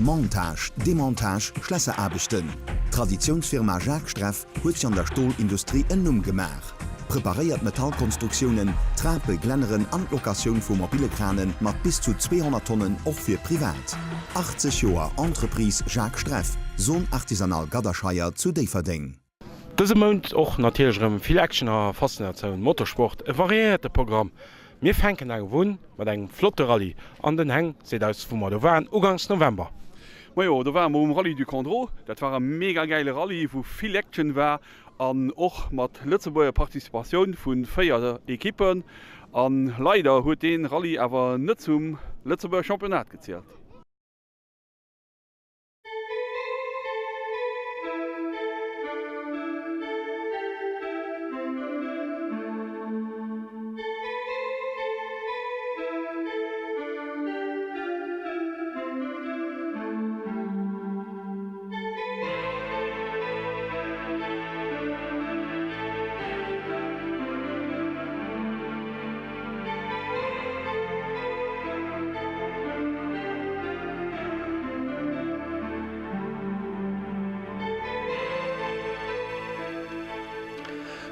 Montage, Demontage, Schlässeraarbechten, D'Traditiounsfirma Jacques Streff huet sech an der Stolindustrie en Numm gemaach. Preparéiert Metallkonstruktiounen, Trape, Glänneren an d'Locatioun vu mobile Krane mat bis zu 200 Tonnen och fir privat. 80 Joer Entreprise Jacques Streff, Zone Artisanale Gadderscheier zu Déifferdeng. Dëse Mount och natierlech erëm vill Action a Faszinatioun Motorsport, e variéierte Programm. Mir fänken awer un mat engem flotte Rallye an den Heng seet eis wou mer do waren ugangs November. Majo, do ware mer um Rallye du Condroz. Dat war e mega gäile Rallye wou vill Action war an och mat Lëtzebuerger Participatioun vu 4 Ekippen. An leider huet dee Rallye awer net zum Lëtzebuerger Championnat gezielt.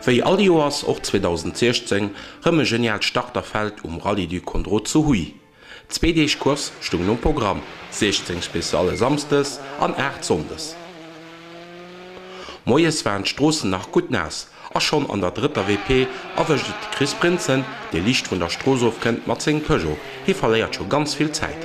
Wéi all Joers och 2016 rëm e genialt Starterfeld um Rallye du Condroz zu Huy. Zwee Deeg Course stungen um Programm, 16 Specialle Samsdes an 8 Sonndes. Moies waren d'Stroossen nach gutt naass a schonn an der drëtter WP erwëscht et de Chris Prinsen, dee liicht vun der Strooss ofkënnt mat sengem Peugeot. Hie verléiert scho ganz vill Zäit.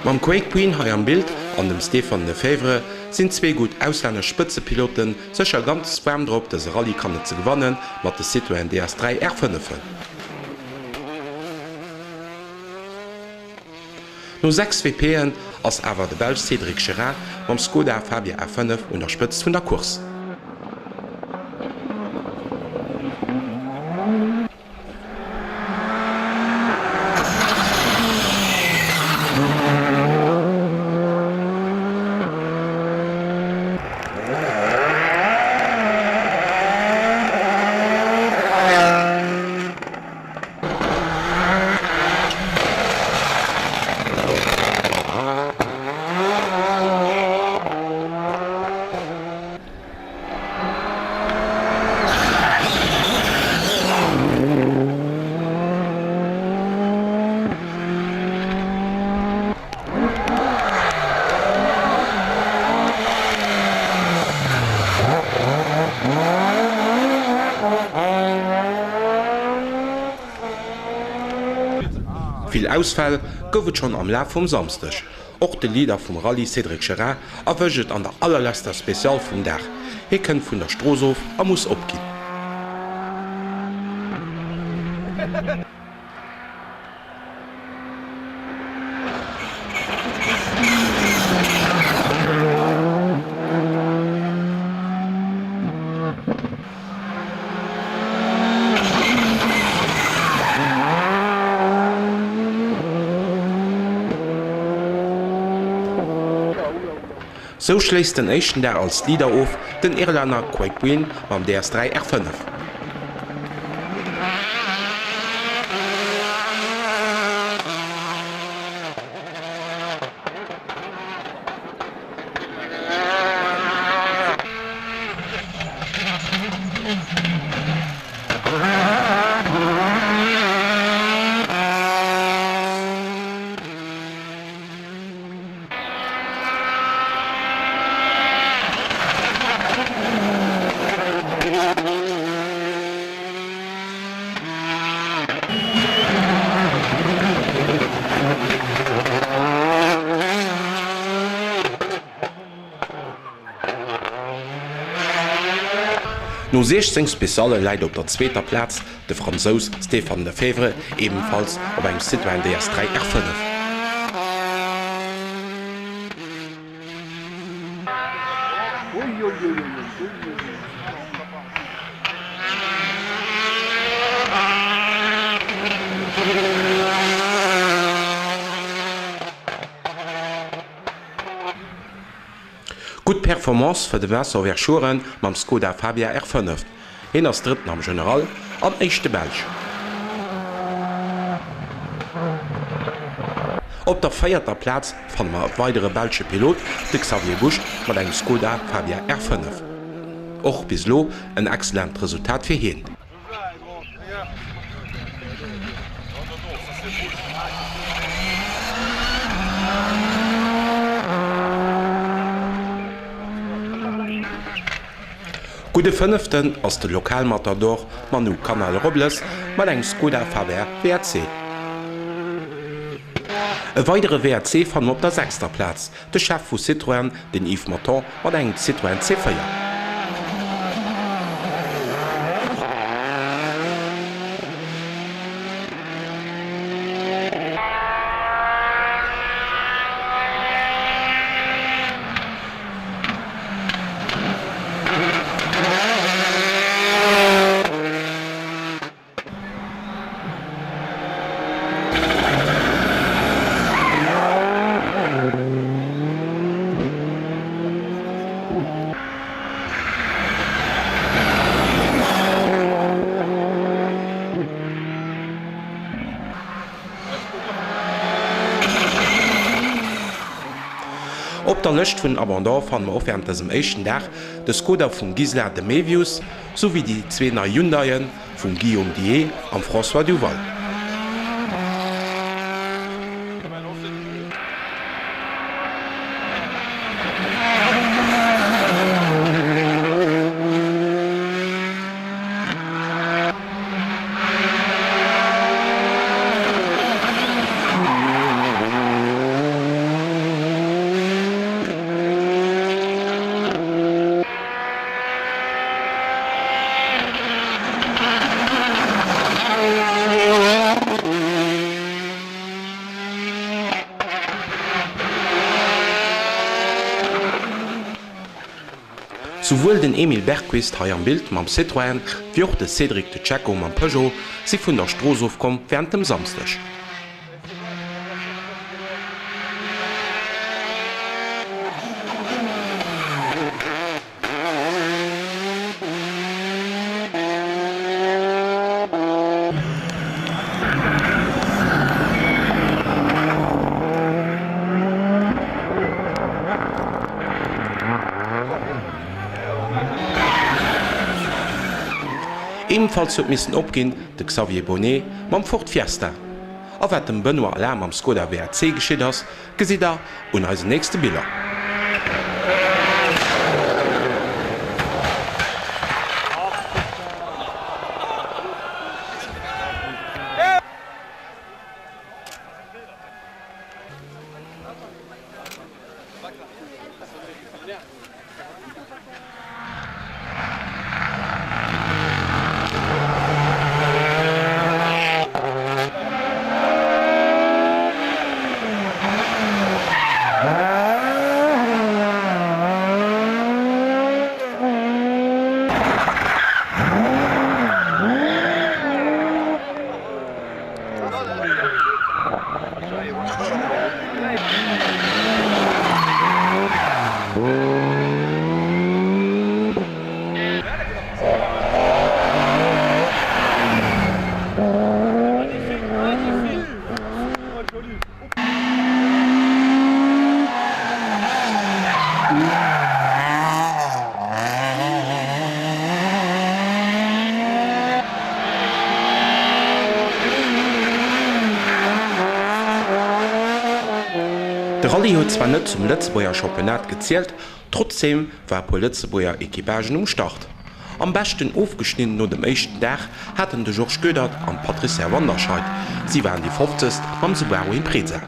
Mam Craig Breen hei am Bild an dem Stéphane Lefebvre sinn zwee gutt auslännesch Spëtzepiloten sécher ganz waarm drop dëse Rallye kannen ze gewanne mat de Citroën DS3 R5en. No 6 WPen ass awer de Belsch Cédric Gerard mam Skoda Fabia R5 un der Spëtzt vun der Course. Vill Ausfäll gouf et schonn am Laf vum Samsdeg. Och de Leader vum Rallye Cédric Gerard erwëscht et an der allerleschter Special vum Dag. Hie kënnt vun der Strooss of a muss opginn. Sou schléisst den éischten Dag als Leader of den Irlänner Craig Breen mam DS3 R5. No 16 Specialle läit op der zweeter Plaz de Fransous Stéphane Lefebvre, ebenfalls op engem Citroën DS3 R5. Gutt Performance fir de Vincent Verschueren mam Skoda Fabia R5. Hien ass Drëtten am General an éischte Belsch. Op der véierter Plaz fanne mer e weidere belsche Pilot, de Xavier Busch mat engem Skoda Fabia R5. Och bis elo en excellent Resultat fir hien. Gudde Fënneften ass de Lokalmatador Manu Canal Robles mat engem Skoda Fabia WRC. E weidere WRC fanne mer op der sechster Plaz, de Chef vu Citroën, den Yves Matton mat engem Citroën C4. Op der Lëscht vun den Abandon fanne mer och wärend dësem éischten Dag de Skoda vum Ghislain de Mevius souwéi déi zwee nei Hyundaien vum Guillaume Dié an François Duval. Souwuel den Emil Bergquist, hei am Bild mam Citroën, wéi och de Cédric De Cecco mam Peugeot si vun der Strooss ofkomm wärend dem Samsdeg. Ebenfalls huet missen opginn de Xavier Bonnet mam Ford Fiesta. A wat dem Benoît Allain mam Skoda WRC geschitt ass, gesitt der un eisen nächste Biller. De Rallye huet zwar net zum Lëtzebuerger Championnat gezielt, trotzdeem war e puer Lëtzebuerger Equipagen um Start. Am beschten ofgeschnidden no dem éischten Dag haten de Georges Goedert an d'Patricia Wanderscheid, si waren déi 50. Mam Subaru Impreza.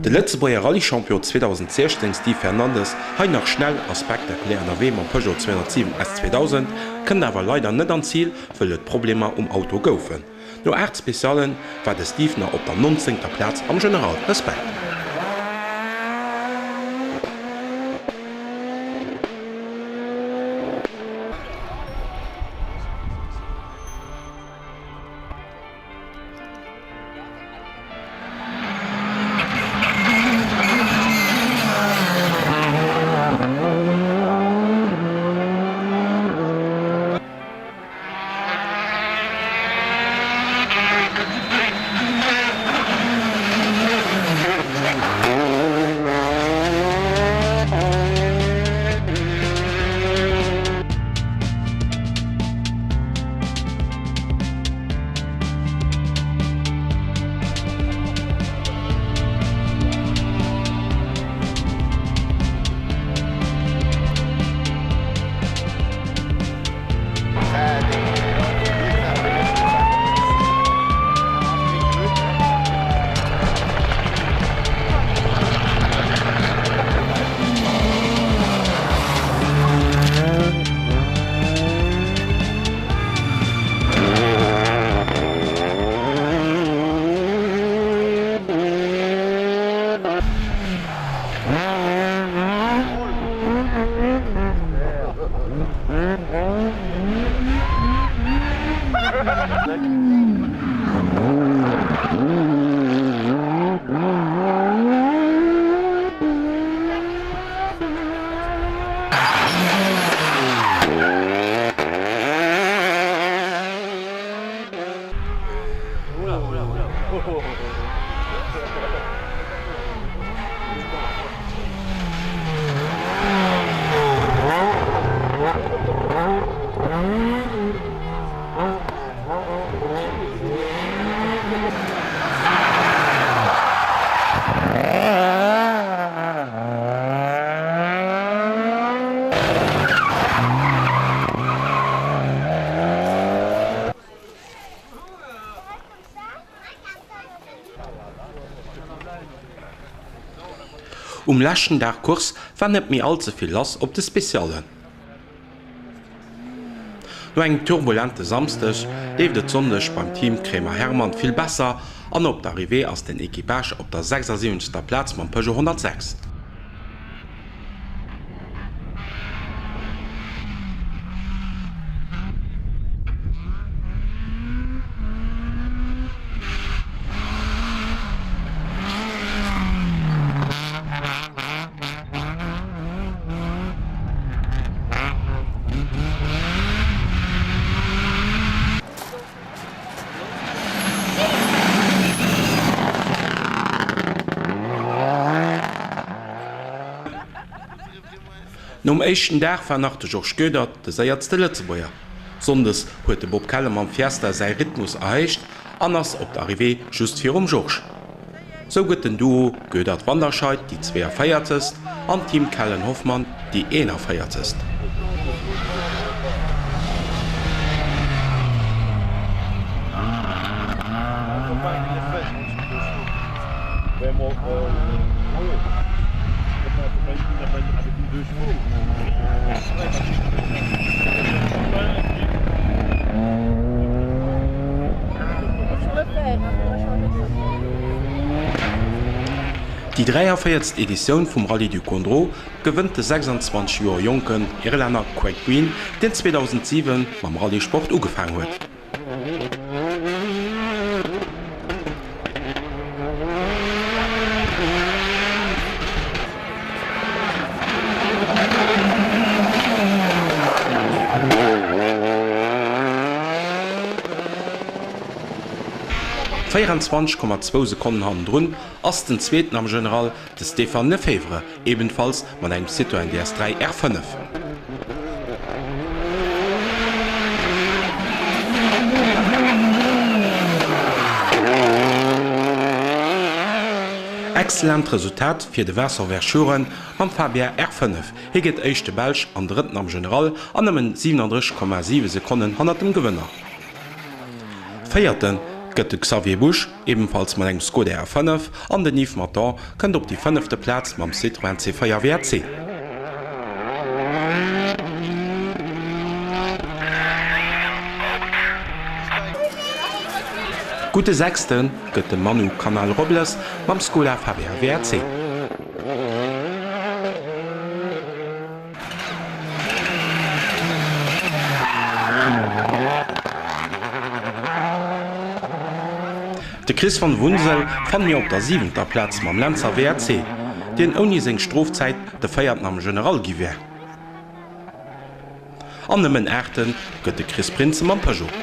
De Lëtzebuerger Rallye-Champion 2016 Steve Fernandes, hei nach schnell a spektakulär ënnerwee mam Peugeot 207 S 2000, kënnt awer leider net an d'Zil, wëll et Problemer um Auto goufen. No 8 Speciallen war de Steve nach op der 19. Plaz am General. Respekt! Um leschten Dag Course war net méi all ze vill lass op de Speciallen. No engem turbulente Samsdeg leeft et Sonndeg beim Team Kremer-Hermann vill besser an op der Arrivée ass den Equipage op der 76. Plaz mam Peugeot 106. Nom éischten Dag war nach de Georges Goedert de séiertste Lëtzebuerger. Sonndes huet de Bob Kelle mam Fiesta säi Rhythmus erhéicht an ass op der Arrivée just virum Georges. Sou gëtt den Duo Goedert-Wanderscheid déi 42. An d'Team Kellen-Hoffmann déi 41. Déi 43. Editioun vum Rallye du Condroz gewënnt de 26 Joer jonken Irlänner Craig Breen, deen 2007 mam Rallye-Sport ugefaang huet. 24,2 Sekonnen hannendrun ass den Zweeten am General, de Stéphane Lefebvre, ebenfalls mat engem Citroën DS3 R5. Excellent Resultat fir de Vincent Verschueren mam Fabia R5. Hie gëtt éischte Belsch an Drëtten am General an nëmmen 37,7 Sekonnen hannert dem Gewënner. Véierte gëtt de Xavier Busch, ebenfalls mat engem Skoda R5, an den Yves Matton kënnt op déi fënnefte Plaz mam Citroën C4 WRC. Gudde Sechste gëtt de Manu Canal Robles mam Skoda Fabia WRC. De Chris van Woensel fanne mir op der siwenter Plaz mam Lenzer WRC, deen ouni seng Strofzäit de Véierten am General gi wär. An nëmmen Aachte gëtt de Chris Prinsen mam Peugeot.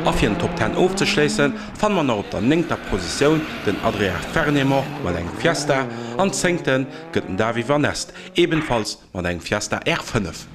A fir den Top Ten ofzeschléissen, fanne mer nach op der néngter Positioun den Adrien Fernémont mat engem Fiesta an zéngte gëtt den Davi Vanneste ebenfalls mat engem Fiesta R5.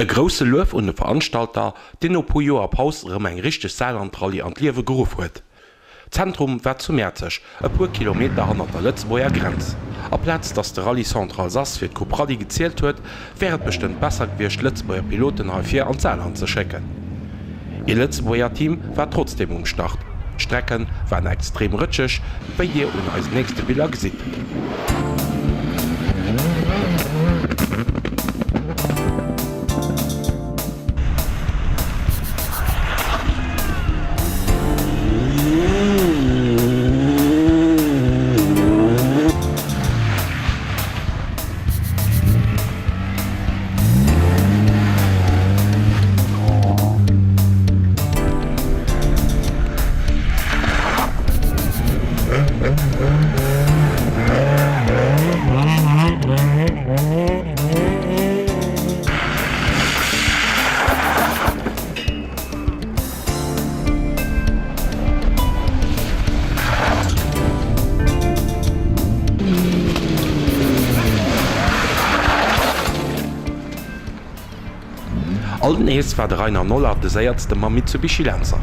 E grousse Luef un de Veranstalter, deen no puer Joer Paus erëm eng richteg Saarland-Rallye an d'Liewe geruff huet. D'Zentrum war zu Mäerzeg, e puer Kilometer hannert der Lëtzebuerger Grenz. Aplaz dass de Rallye Centre Alsace fir d'Coupe Rallye gezielt huet, wär et bestëmmt besser gewiescht Lëtzebuerger Piloten heifir an d'Saarland ze schécken. Ee Lëtzebuerger Team war trotzdeem um Start. D'Strecken waren extrem rëtscheg, wéi dir un eisen nächste Biller gesitt. Alt nees war de Rainer Noller de séiertste mam Mitsubishi Lancer.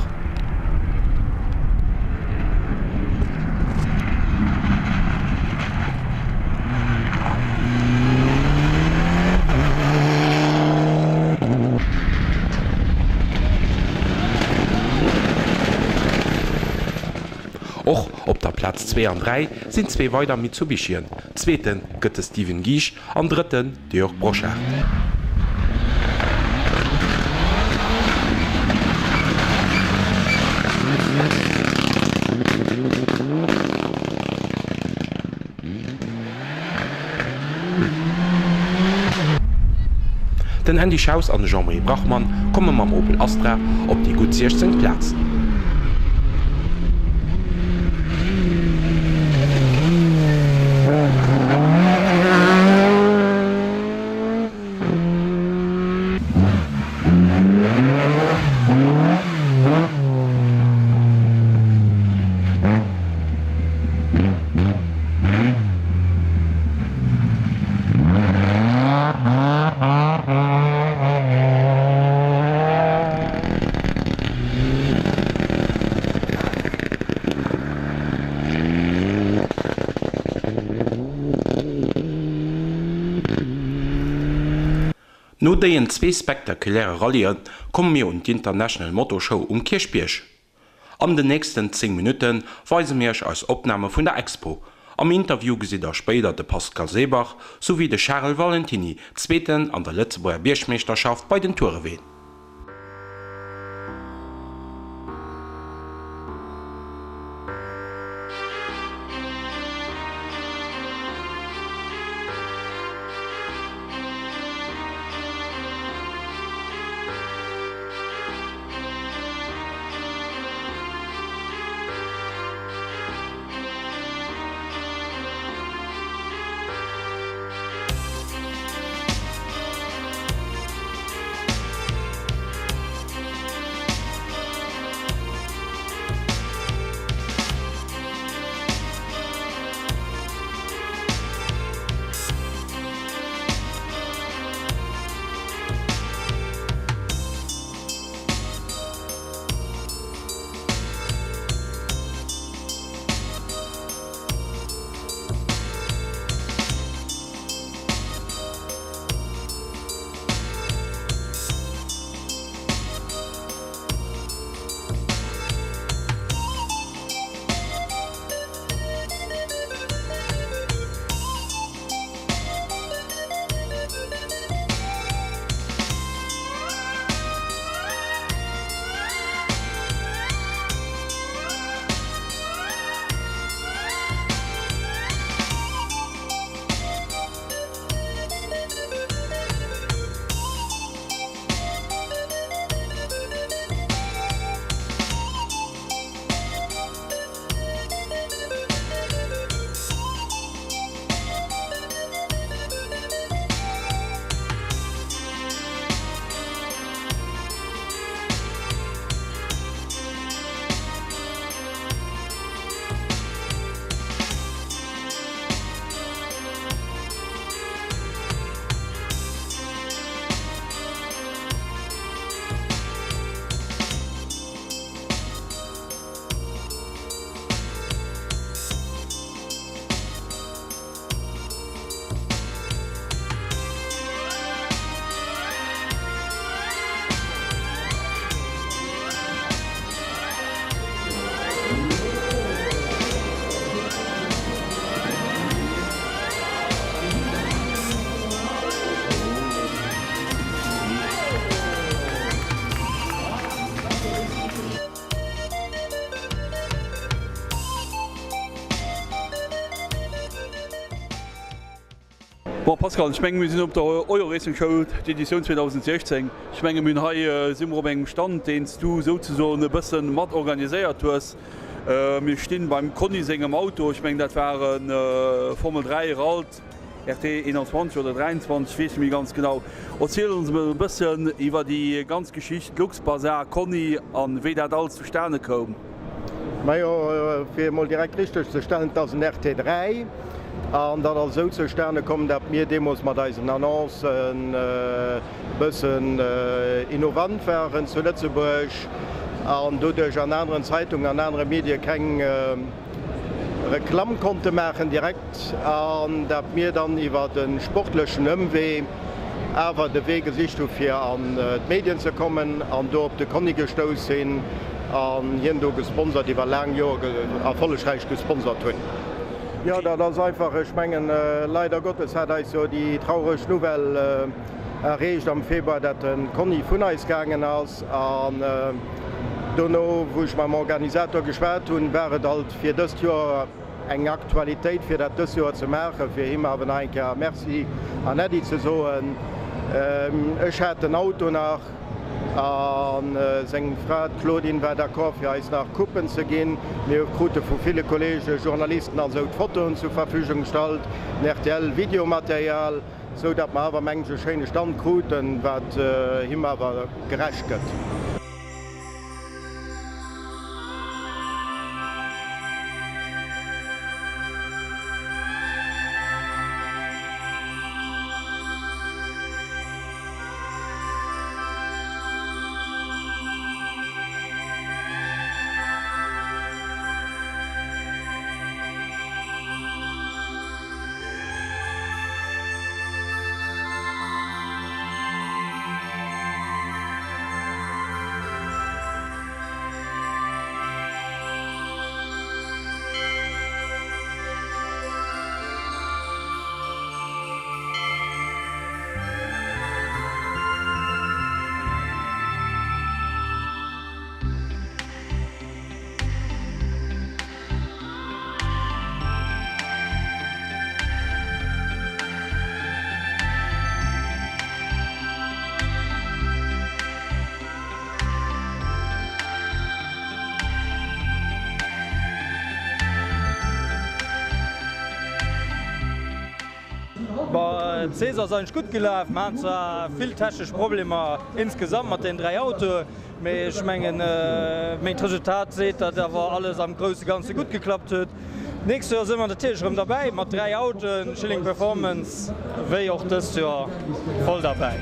Och op der Plaz 2 an 3 sinn zwee weider Mitsubishien. Zweete gëtt de Steven Guisch an Drëtten de Jörg Brochard. Den Andy Schaus an de Jean-Marie Brachmann komme mam Opel Astra op déi gutt 16. Plaz. No déien zwee spektakuläre Rallye komme mir un d'International Motor Show um Kierchbierg. An den nächsten 10 Minutte weise mir iech eis Opname vun der Expo. Am Interview gesitt der spéider de Pascal Seebach souwéi de Charel Valentiny, Zweeten an der Lëtzebuerger Biergmeeschterschaft bei den Toureween. Bon Pascal, ech mengen mir sinn op der Euroracing Show, d'Editioun 2016. Ech menge mir hunn hei, si mer op engem Stand deen s du souzesoen e bëssen mat organiséiert hues. Mir stinn beim Conny sengem Auto, ech mengen dat war e Formel 3 Ralt RT 21 oder 23, ech weess net méi ganz genau. Erziel ons emol e bëssen iwwer déi ganz Geschicht Luxbazar, Conny an wéi dat alles zustane koum. Majo, fir emol direkt richteg ze stellen, et ass en RT 3 an dat ass esou zustane komm, datt mir deemools mat eisen Annoncen e bëssen innovant waren zu Lëtzebuerg an doduerch an aneren Zeitungen, an anere Medie keng Reklamm konnte maachen direkt an dat mir dann iwwer e sportlechen Ëmwee awer de Wee gesicht hu fir an d'Medien ze kommen an do op de Conny gestouss sinn an hien do gesponsert iwwer laang Joer erfollegräich gesponsert hunn. Jo, dat ass einfach, ech mengen leider Gottes hat eis jo déi traureg Nouvelle erreecht am Februar, dat de Conny vun eis gaangen ass an dono wou ech mam Organisator geschwat hunn, war et alt fir dëst Joer eng Aktualitéit fir dat dës Joer ze maachen, fir him awer nach eng Kéier Merci an Äddi ze soen. Ech hat den Auto nach a seng Fra, d'Claudine, war d'accord fir eis nach Coupen ze ginn. Mir krute vu ville Kollege Journalisten an esou d'Fotoen zur Verfügung gestallt, den rtl Videomaterial, esou datt mer awer mengen ech e schéine Stand kruten, wat him awer gerecht gëtt. Bon, d'Saison ass eigentlech gutt gelaf. Mer haten zwar vill technesch Problemer insgesamt mat den 3 Autoen, mee ech mengen, mengt Resultat seet, datt awer alles am grousse Ganze gutt geklappt huet. D'nächst Joer si mer natierlech erëm derbäi mat 3 Autoen, Schilling Performance wéi och dëst Joer voll derbäi.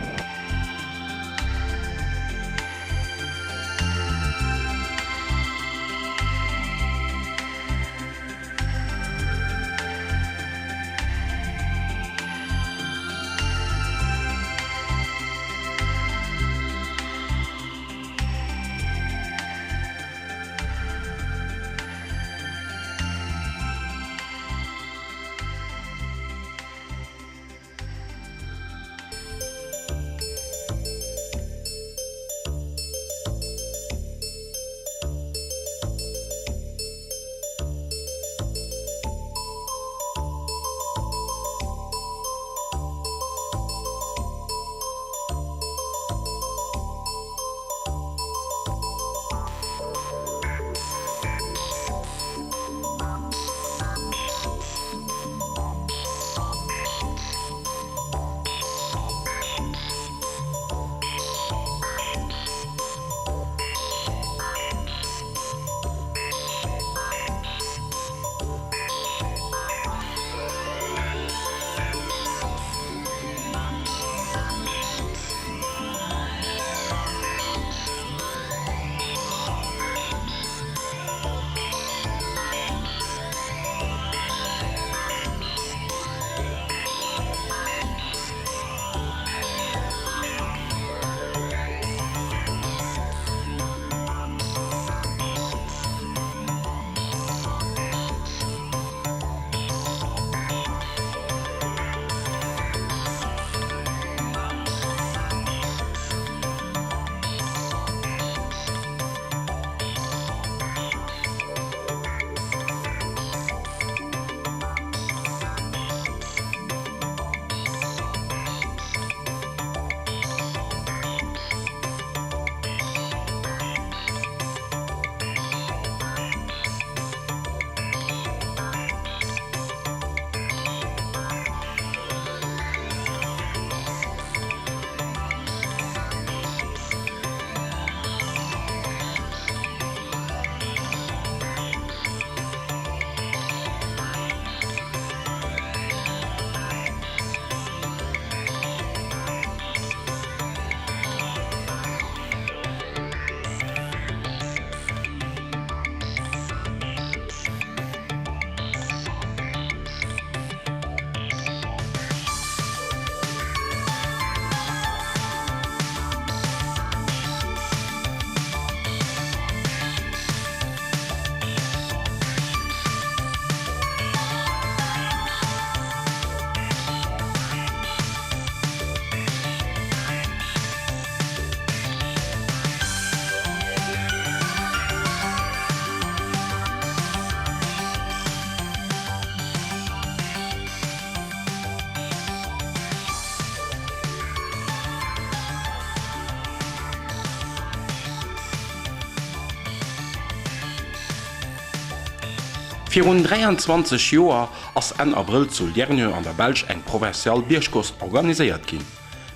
Virun 23 Joer ass Enn Abrëll zu Lierneux an der Belsch eng Provincial Biergcourse organiséiert ginn.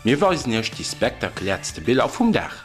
Mir weisen iech déi spektakuläertste Biller vum Dag.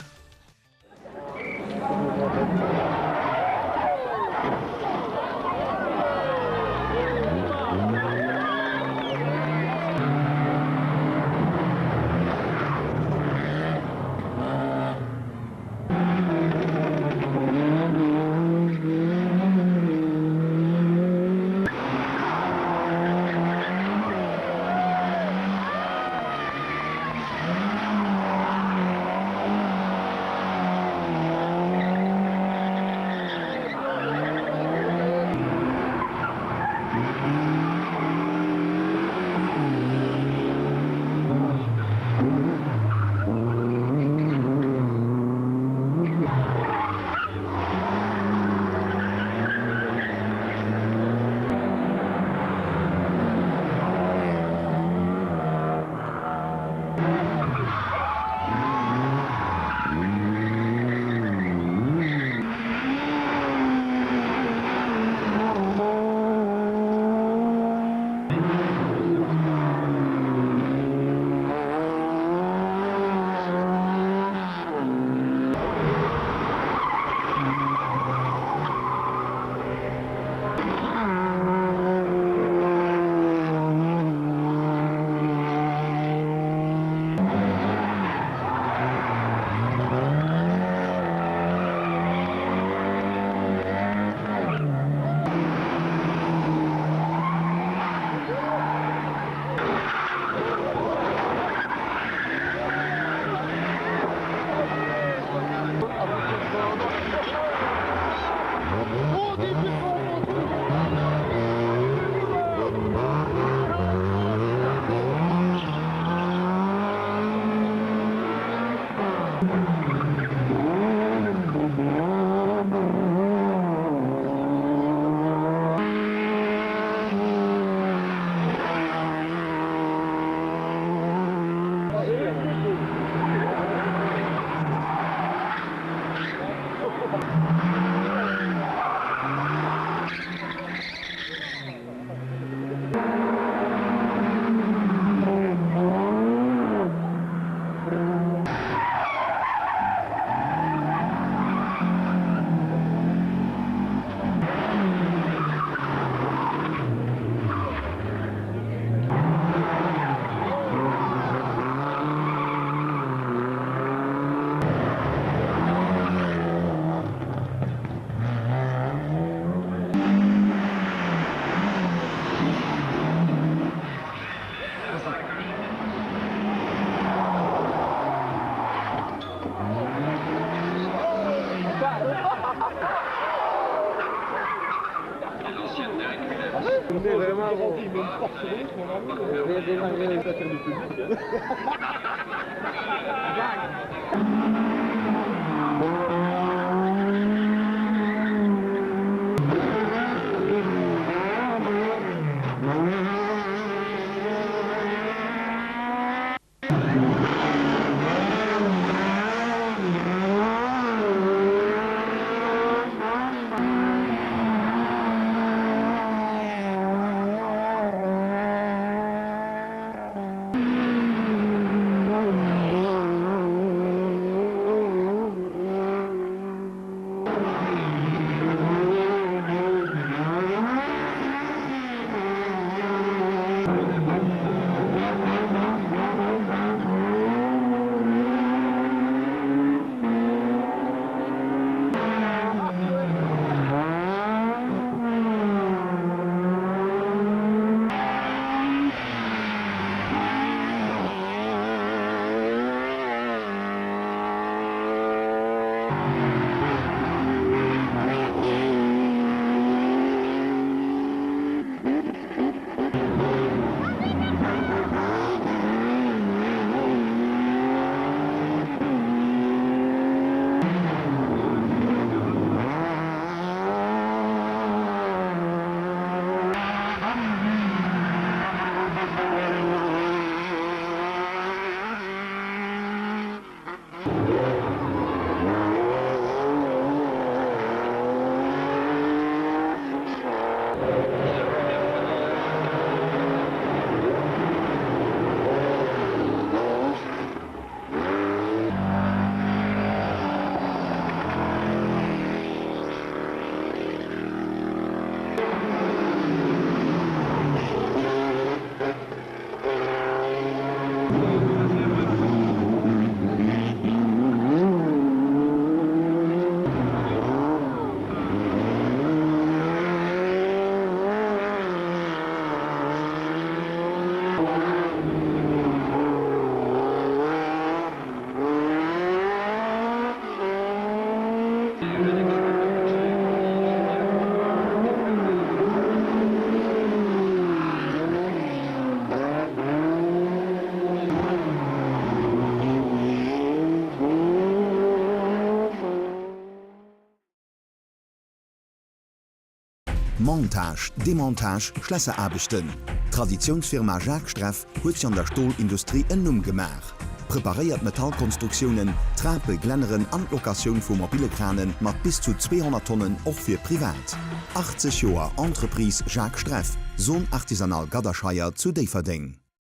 Montage, Demontage, Schlässeraarbechten. D'Traditiounsfirma Jacques Streff huet sech an der Stolindustrie en Numm gemaach. Preparéiert Metallkonstruktiounen, Trape, Glänneren an d'Locatioun vu mobile Krane mat bis zu 200 Tonnen och fir privat. 80 Joer Entreprise Jacques Streff, Zone Artisanale Gadderscheier zu Déifferdeng.